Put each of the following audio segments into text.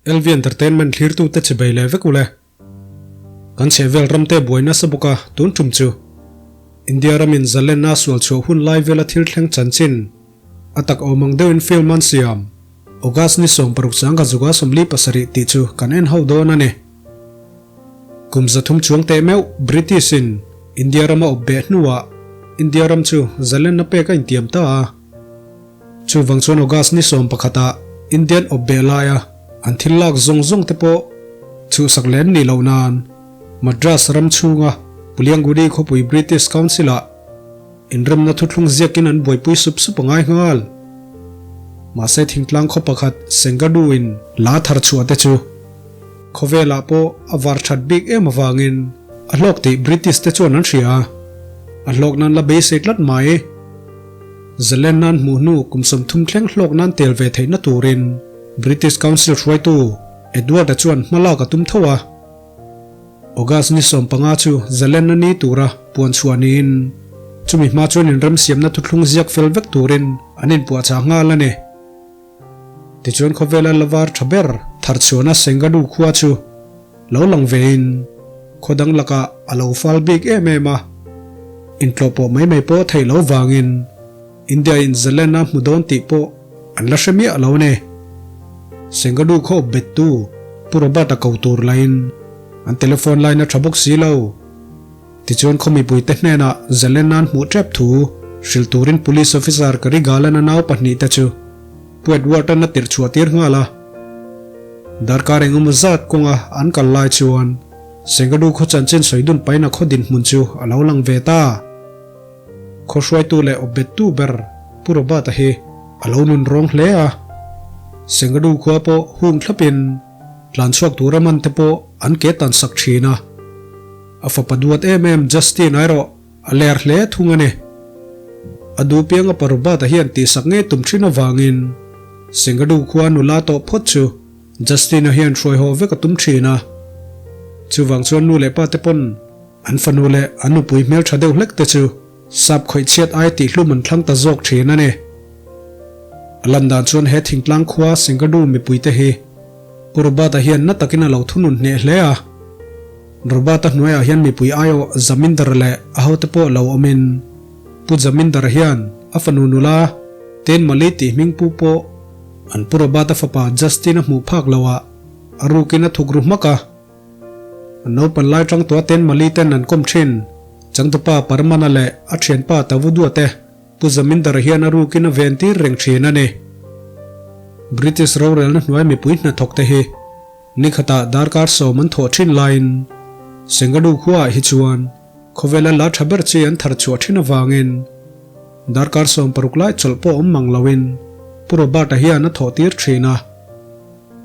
LV Entertainment thlirtute chibei leh vek ule. Kan chhehvel ramte buai nasa bawk a, tun tum chu India ramin zalenna sual chhuah hun lai vela thil thleng chanchin a tak awm ang deuhin film an siam. August ni 16 changa zuga 47 tih chu kan en ho dawn a ni. Kum 300 chuang teh meuh British in India rama awp beh hnuah India ram chu zalenna pek a intiam ta a. Chuvang chuan August ni 11 ah Indian awp beh laia an thil lak zawng zawng te pawh chhuhsak lem nih loh nan Madras ram chhunga Puliangudi khawpui British Council ah inremna thuthlung ziakin an buaipui sup sup a ngai nghal. Mahse thingtlang khaw pakhat Sengadu in la thar chhuah te chu khawvelah pawh a var that bik em avangin a hlawk tih British te chuan an hria a, a hlawk nan la beisei tlat mai. Zalen nan hmuh hnu kum 30 thleng hlawk nan tel ve theihna turin British Council hruaitu Edward-a chuan hma lak a tum tho a. August ni 15 chu Zalen a ni tura puan chhuah niin chumi hma chuan inremsiamna thuthlung ziak fel vek turin an inpuahchah nghal a ni. Tichuan khawvela la var tha ber thar chhuahna Sengadu khua chu lo lang vein khaw dang lakah a lo fal bik em em a, intlawh pawh mai mai pawh theih lo vangin India in Zalen a hmu dawn tih pawh an la hre miah lo a ni. Sengadu khaw awp bettu Pu Robert-a ko tur lahin an telephone line a tha bawk si lo. Tichuan khaw mipuite hnenah Zalen an hmuh tep thu hrilh turin Police Officer Karigalan a nau pahnih te chu Pu Edward-a'n a tirh chhuah tir nghal a. Darkar engemaw zat kawnga an kal lai chuan Sengadu khaw chanchin sawi dun paina khaw dinhmun chu a lo lang ve ta. Khaw hruaitu leh awpbettu ber Pu Robert-a hi a lo nun rawng hle a. Sengadu khua pawh hung thlapin tlan chhuak tura man te pawh an ke tan sak thin a. A fapa duat em em Justin erawh a ler hle thung a ni. A duh piang a pa Robert-a hian tihsak ngei tum thin avangin Sengadu khua nula tawh phawt chu Justin-a hian hruai haw vek a tum thin a. Chuvang chuan nu leh pa te pawn an fanu leh an nupui hmeltha deuh hlek te chu sap khawih chhiat ai tih hlum an thlang ta zawk thin a ni. A lan dan chuan he thingtlang khua Sengadu mipuite hi Pu Robert-a hian na takin a lo thunun hneh hle a. Robert-a hnuaiah hian mipui aiawh Zamindar leh a hote pawh lo awmin Pu Zamindar hian a fanu nula Tenmali tih hming pu pawh an Pu Robert-a fapa Justin-a hmuh phak loah a rukin a thuk ru hmak a. An naupan lai tang tua Tenmali ten an kawm thin. Changtupa Parmana leh a thianpa Tavudua te Pu Zamindar hian a rukin a ven tir reng thin a ni. British rorelna hnuai mipui hnathawk te hi Ni khatah darkar 10 an thawh thin laiin Sengadu khuaah hi chuan khawvela la tha ber chi an thar chhuah thin avangin darkar 16 lai chawlh pawh awm mang loin Pu Robert-a hian a thawh tir thin a.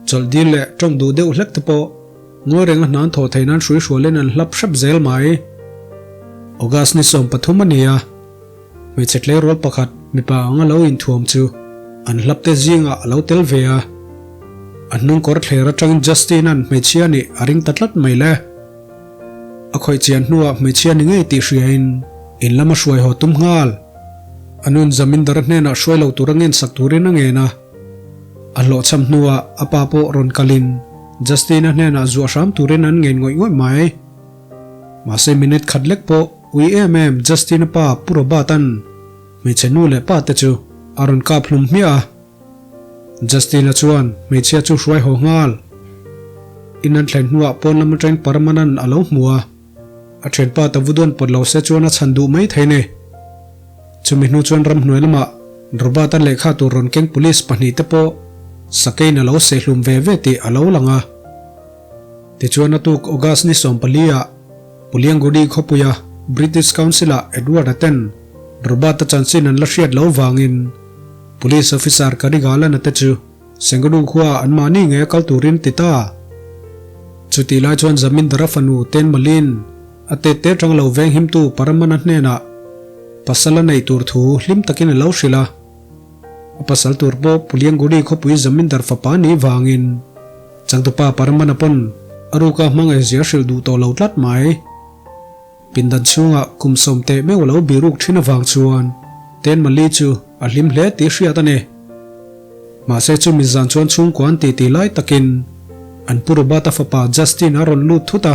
Chawlh dil leh tawng duh deuh hlek te pawh ngawi renga hnan thawh theih nan hrui hrualin an hlap hrep zel mai. August ni 13 a ni a, hmeichhe tleirawl pakhat mipa anga lo inthuam chu an hlap te zingah a lo tel ve a. A hnung kawr thler atangin Justin-a'n hmeichhia nih a ring ta tlat mai le. A khawih chian hnuah hmeichhia ni ngei tih hriain in lama hruai haw tum nghal. A nun Zamindar-a hnenah hruai lo tura ngensak turin a ngen a. A hlawhchham hnuah a pa pawh rawn kalin Justin-a hnenah zuah hram turin an ngen ngawih ngawih mai. Mahse minute khat lek pawh ui em em Justin-a pa Pu Robert-a'n hmeichhe nu leh pa te chu a rawn kap hlum hmiah a. Justin-a chuan hmeichhia chu hruai haw nghal. In an thlen hnuah pawn lam atangin Paramanan a lo hmu a, a thianpa Tavuduan pawt lo se chuan a chhan duh mai thei ni. Chumi hnu chuan ramhnuai lamah Robert-a lehkha tur rawn keng police pahnih te pawh sakein a lo sehhlum ve ve tih a lo lang a. Tichuan a tuk August ni 14 ah Puliangudi khawpuia British Council-ah Edward-a ten Robert-a chanchin an la hriat lo vangin Police Officer Karigalana te chu Sengadu khua an mahni nge kal turin ti ta. Chutih lai chuan Zamindara fanu Tenmalin a tet te tang lo veng himtu Paramana hnenah pasal a neih tur thu hlim takin a lo hrilh a. A pasal tur pawh Puliangudi khawpui Zamindar fapa ni vangin Changtupa Paramana pawn a ruka hmangaih zia hrilh duh tawh lo tlat mai. Pindan chhungah kum 10 teh meuh lo biruk thin avang chuan Tenmali chu a hlim hle tih hriat a ni. Mahse chu mizan chuan chhungkua an ti ti lai takin An Pu Robert-a fapa Justin a rawn lut thut a.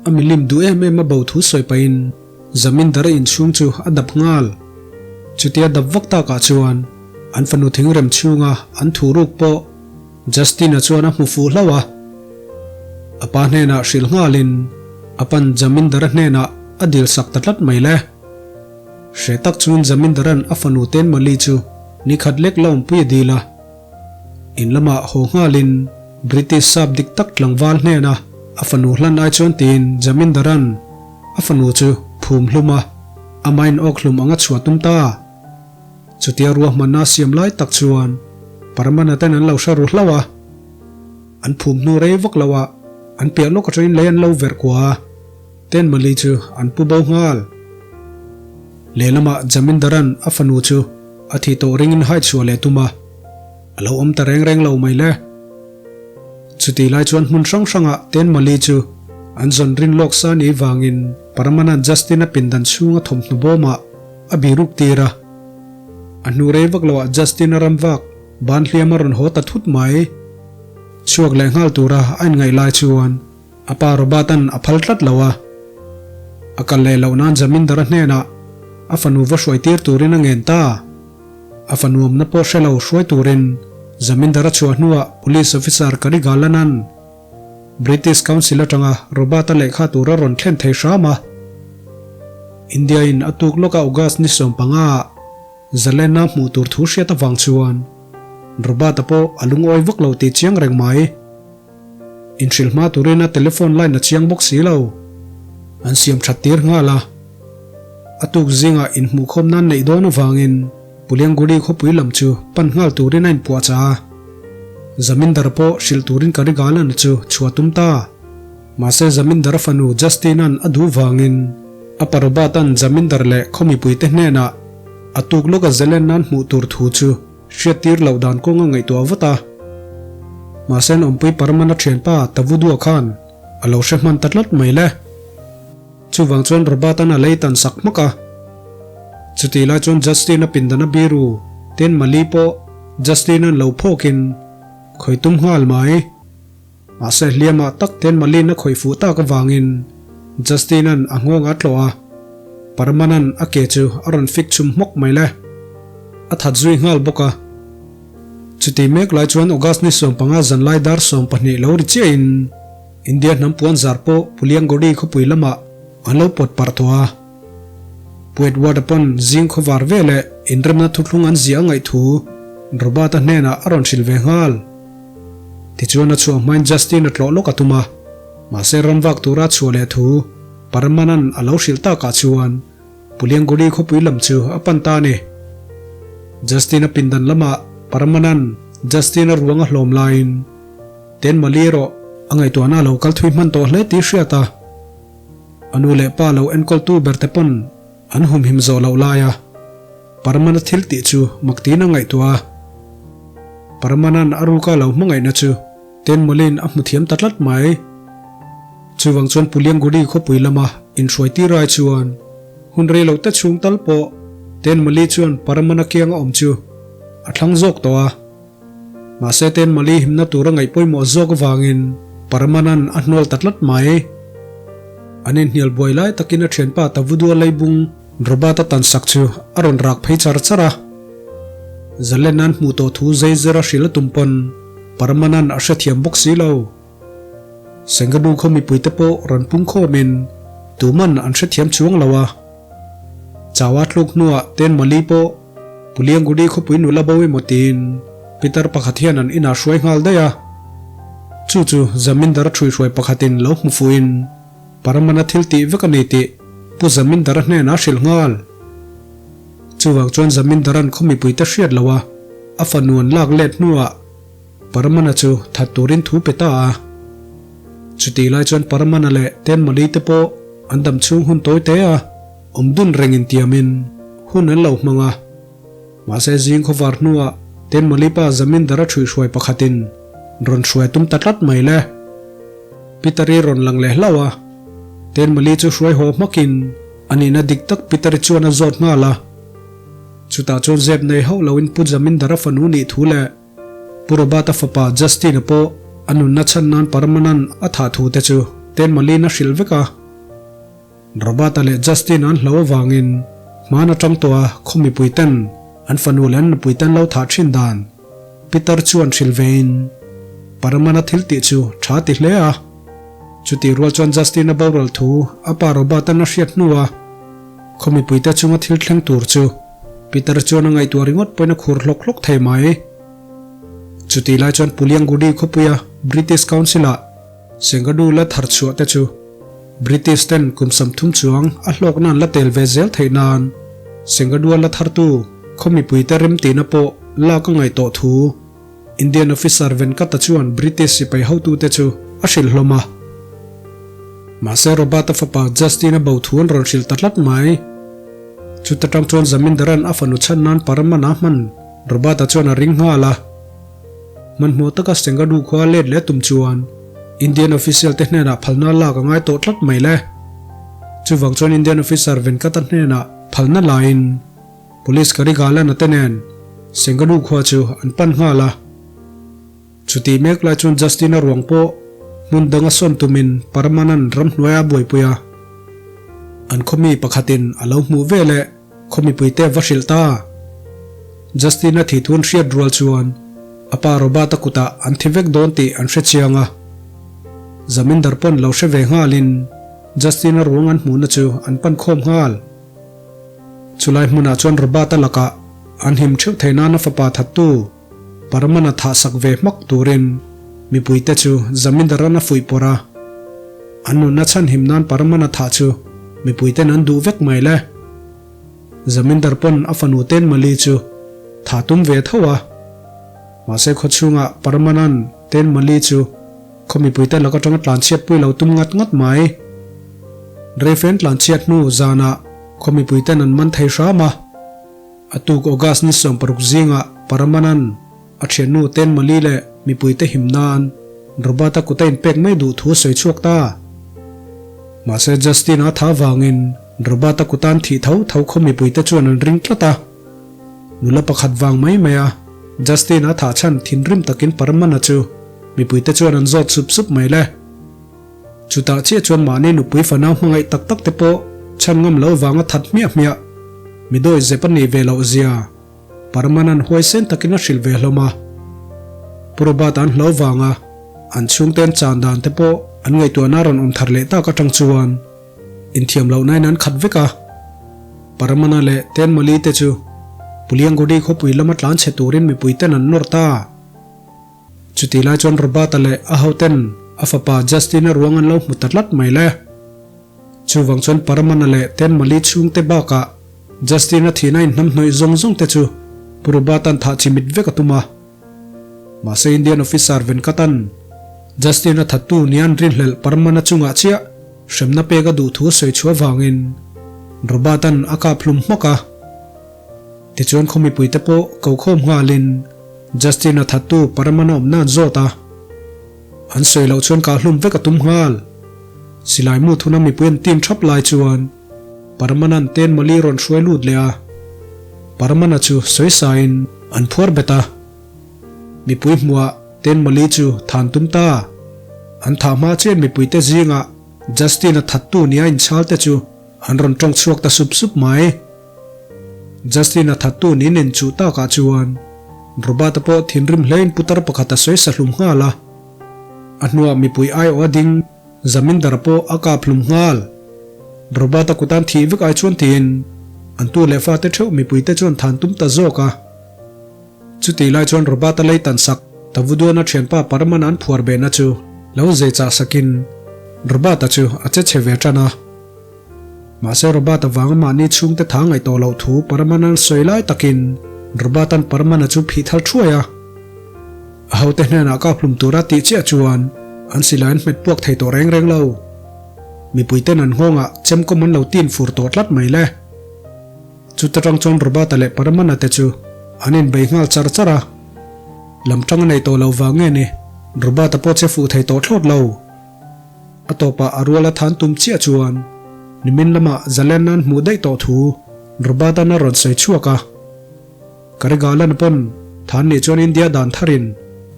A milim duh em em a bo thu sawi pahin Zamindara inchhung chu a dap nghal. Chutia dap vak takah chuan an fanu thingrem chhunga an thu ruk pawh Justin-a chuan a hmu fuh hlauh a. A pa hnenah hrilh nghalin a pan Zamindara hnenah a dil sak ta tlat mai le. Hre tak chungin Zamindara'n a fanu Tenmali chu ni khat lek la awmpui a dil a. In lamah haw nghalin British sap dik tak tlangval hnena a fanu hlan ai chuan tiin Zamindara'n a fanu chu phum hlum a, amahin awk hlum anga chhuah tum ta. Chutia ruahmanna a siam lai tak chuan Parmana ten an lo hre ru hlauh a. An phum hnu rei vak lo ah an piah lawk atangin lei an lo verh kua a. Tenmali chu an pu bo nghal. Lehlamah Jamindaran a fanu chu a thih tawh ringin hai chhuah leh tum a, a lo awm ta reng reng lo mai le. Chutih lai chuan hmun hrang hrangah Tenmali chu an zawn rin lawk sa ni vangin Paramanan Justin-a pindan chhunga thawmhnaw bawmah a biruk tir a. A hnu rei vak loah Justin-a ram vak ban hliam a rawn haw ta thut mai. Chhuak leh nghal tura a inngaih lai chuan A pa Robert-a'n a phal tlat lo a, a kal leh loh nan Zamindara hnenah a fanu va hruai tir turin a ngen ta. A fanu awmna pawh hre lo hruai turin Zamindara chhuah hnuah Police Officer Karigalanan British Council atanga Robert-a lehkha tur a rawn thlen thei hram a. India-in a tuk lawka August ni 15-ah Zalena hmuh tur thu hriat avang chuan Robert-a pawh a lungawi vak lo tih chiang reng mai. Inhrilh hma turin a telephone line a chiang bawk si lo. An siam that tir nghal a. A tuk zingah inhmuhkhawm nan neih dawn avangin Pulianguri khawpui lam chu pan nghal turin a inpuahchah a. Zamindar pawh hrilh turin Karigalan chu chhuah tum ta. Mahse Zamindar fanu Justina'n a duh vangin a pa Robert-a'n Zamindar leh khaw mipuite hnenah a tuk lawka zelen nan hmuh tur thu chu Hriattir loh dan kawng a ngaihtuah vat a. Mahse an awmpui Parmana thianpa Tavudua khan a lo hre hman ta tlat mai le. Chuvang chuan Robert-a'n a lei tan sak hmak a. Chutih lai chuan Justin-a pindana biru ten Mali pawh Justin-a'n lo phawkin khawi tum nghal mai. Mahse hliamah tak ten Malin a khawih fuh tak avangin Justin-a'n a nghawng a tlawh a, Parmana'n a ke chu a rawn fik chhum hmawk mai le. A that zui nghal bawk a. Chuti mek lai chuan August ni 15 zanlai dar 12 lo ri chiahin India hnam puan zar pawh Puliangori khawpui lamah an lo pawt parh tawh a. Pu Edward-a pawn zing khawvar veleh inremna thuthlung an ziah a ngaih thu Robert-a hnenah a rawn hrilh ve nghal. Tichuan a chhuah hmain Justin a tlawh lawk a tum a, mahse ramvak tura a chhuah leh thu Paramanan a lo hrilh takah chuan Pulianguri khawpui lam chu a pan ta a ni. Justin a pindan lamah Paramanan Justin a ruang a hlawm laiin Tenmali erawh a ngaihtuahna a lo kal thui hman tawh hle tih hriat a, a nu leh pa lo enkawltu ber te pawn an humhim zawh loh laia Parmana thil tih chu mak tiin a ngaihtuah a. Parmana'n a ruka lo hmangaihna chu Tenmawli'n a hmu thiam ta tlat mai. Chuvang chuan Pulianguri khawpui lama inhruai tir ai chuan hun rei lo te chhung tal pawh Tenmawli chuan Parmana kianga awm chu a thlang zawk tawh a. Mahse Tenmawli himna tura ngaih pawimawh zawk avangin Parmana'n a hnawl ta tlat mai. An inhnial buai lai takin a thianpa Tavudua leibung Robert-a tan sak chu a rawn rak phei char char a. Zalena'n hmuh tawh thu zei zir a hrilh a tum pawn Parmana'n a hrethiam bawk si lo. Sengadu khaw mipuite pawh rawn pung khawmin tuman an hrethiam chuang lo a. Chawa tluk hnuah Tenmali pawh Puliangudi khawpui nula bo emaw tiin pitar pakhat hian an inah hruai nghal daih a. Chu chu Zamindar ṭhuihruai pakhatin lo hmu fuhin Parmana thil tih vek a ni tih Pu Zamindara hnenah a hrilh nghal. Chuvang chuan Zamindara'n khaw mipuite hriat lo a, a fanu an lak let hnuah Parmana chu that turin thu pe ta a. Chutih lai chuan Parmana leh Tenmali te pawh an dam chhung hun tawi te a, awm dun reng intiamin hun an lo hmang a. Mahse zing khawvar hnuah Tenmali pa Zamindara ṭhuihhruai pakhatin rawn hruai tum ta tlat mai le. Pitari rawn lang leh hlauh a, Tenmali chu hruai haw hmakin a nihna dik tak Pitari chuan a zawt nghal a. Chutah chuan zep nei hauh loin Pu Zamindara fanu nih thu leh Pu Robert-a fapa Justin-a pawh A nunna chhan nan Paramanan a thah thu te chu Tenmali'n a hrilh vek a. Robert-a leh Justin an hlo avangin hmaan atang tawh a khaw mipui ten an fanu leh an nupui ten lo thah thin dan Peter chuan hrilh vein Paramana thil tih chu tha ti hle a. Chutih rual chuan Justin-a boral thu a pa Robert-a'n a hriat hnu a khaw mipui te chunga thil thleng tur chu Peter chuan a ngaihtuah ringawt pawhin a khur hlawk hlawk thei mai. Chutih lai chuan Puliangudi khawpuia British Council-ah Sengadu la thar chhuah te chu British ten kum 30 chuang a hlawkna an la tel ve zel theih nan Sengadua la thartu khaw mipuite remtihna pawh lak a ngaih tawh thu Indian officer Venkata chuan British sipai hotute chu a hrilh hlawm a. Mahse Robert-a fapa Justin-a bo thu an rawn hrilh ta tlat mai. Chuta tang chuan Zamindaran a fanu chhan nan Paramana hman Robert-a chuan a ring nghal a. Hmanhmawh taka Sengadu khua let leh tum chuan Indian official te hnenah phalna lak a ngai tawh tlat mai le. Chuvang chuan Indian officer Venkata hnenah phalna laiin Police Karigalana te nen Sengadu khua chu an pan nghal a. Chutih mek lai chuan Justin-a ruang pawh hmun danga sawn tumin Paramanan ramhnuaia a buaipui a. An khawmi pakhatin a lo hmuh veleh Khaw mipuite va hrilh ta. Justin-a thi thun hriat rual chuan a pa Robert-a kutah an thi vek dawn tih an hre chiang a. Zamindar pawn lo hre ve nghalin Justin-a ruang an hmuhna chu an pan khawm nghal. Chulai hmunah chuan Robert-a lakah an him theuh thei nana fapa thattu Parman-a thahsak ve hmak turin mipuite chu Zamindar-an a fuih pawrh a. An nunna chhanhim nan Parman-a thah chu mipuiten an duh vek mai le. Zamindar pawn a fanu Tenmali chu thah tum ve tho a. Mahse khawchhungah Parman-a'n Tenmali chu khaw mipuite lak atanga tlanchhiatpui lo tum ngat ngat mai. Reifen tlanchhiat hnu zanah khaw mipuiten an man thei hram a. A tuk August ni 16 zingah Paramanan a thiannu Tenmali leh mipuite him nan Robert-a kut a inpek mai duh thu a sawi chhuak ta. Mahse Justin-a tha vangin Robert-a kutan thih tho tho khaw mipuite chuan an ring tlat a. Nula pakhat vang mai mai a Justin-a thah chhan thinrim takin Paramana chu mipuite chuan an zawt sup sup mai le. Chutah chiah chuan mahni nupui fanau hmangaih tak tak te pawh chhan ngam lo vanga that hmiah hmiah mi dawi zep a nih ve loh zia Paramanan huaisen takin a hrilh ve hlawm a. Pu Robert an hlo vanga an chhungten chan dan te pawh an ngaihtuahna rawn awm thar leh tak atang chuan inthiam loh nain an khat vek a. Paramana leh Tenmali te chu Puliangudi khawpui lama tlan chhe turin mipuiten an nawr ta. Chutih lai chuan Robert-a leh a hoten a fapa Justin-a ruang an lo hmu ta tlat mai le. Chuvang chuan Paramana leh Tenmali chhungte bakah Justin-a thihna inhnamhnawih zawng zawng te chu Pu Robert-a'n thah chimit vek a tum a. Mahse Indian officer Venkatan Justin-a thattu nian rinhlelh Paramana chungah chiah hremna pek a duh thu a sawi chhuah vangin Robert-a'n a kap hlum hmak a. Tichuan khaw mipuite pawh ko khawm nghalin Justin-a thattu Paramana awmna an zawt a. An sawi loh chuan kah hlum vek a tum nghal. Silai mu thuna mipui an tim thap lai chuan Paramana'n Tenmali rawn hruai lut leh a. Paramana chu sawi sain an phuar bet a. Mipui hmuah Tenmali chu than tum ta. An thah hma chian mipuite zingah Justin-a thattu nia inchhal te chu an rawn tawng chhuak ta sup sup mai. Justin-a thattu nin inchuh takah chuan Robert-a pawh thinrim hlein putar pakhat a sawi sa hlum nghal a. A hnuah mipui aiawh a ding, Zamindar-a pawh a kap hlum nghal. Robert-a kutan thih vek ai chuan tiin an tu leh fate theuh mipuite chuan than tum ta zawk a. Chutih lai chuan Robert-a lei tan sak Tavuduana thianpa Parman an phuar behna chu lo zei chah sakin Robert-a chu a che chhe ve tan a. Mahse Robert avanga mahni chhungte tha ngaih tawh loh thu Parman-an sawi lai takin Robert-a'n Parman-a chu phih thal thuai a. A hote hnenah kap hlum tura tih chiah chuan an silai an hmet puak thei tawh reng reng lo. Mipuiten an nghawngah chemkawm an lo tin fur tawh tlat mai le. Chuta tang chuan Robert-a leh Paramana te chu an inbei nghal char char a. Lam tang a nei tawh lo vang nge ni Robert-a pawh che fuh thei tawh thlawt lo. A tawpah a ruala than tum chiah chuan nimin lamah Zalen nan hmuh daih tawh thu Robert-a'n a rawn sawi chhuak a. Karigalan pawn than nih chuan India dan tharin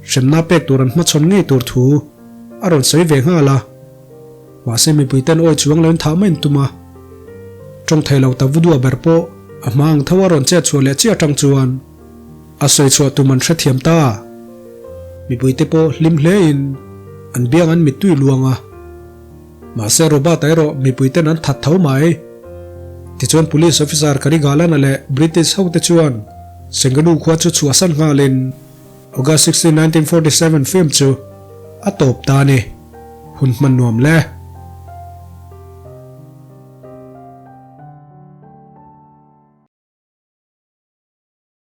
Hremna pek tur an hmachhawn ngei tur thu a rawn sawi ve nghal a. Mahse mipuiten awi chuang lo in thah mai an tum a. Tawng thei lo ta Vudua ber pawh a hma ang tho a rawn chet chhuah leh chiah atang chuan a sawi chhuah tum an hrethiam ta. Mipuite pawh hlim hle in an biang an mittui luang a. Mahse Robert-a erawh mipuiten an that tho mai. Tichuan Police Officer Karigalana leh British hote chuan Senganu khua chu chhuahsan nghalin August 16, 1947 film chu a tawp ta a ni. Hun hman nuam le.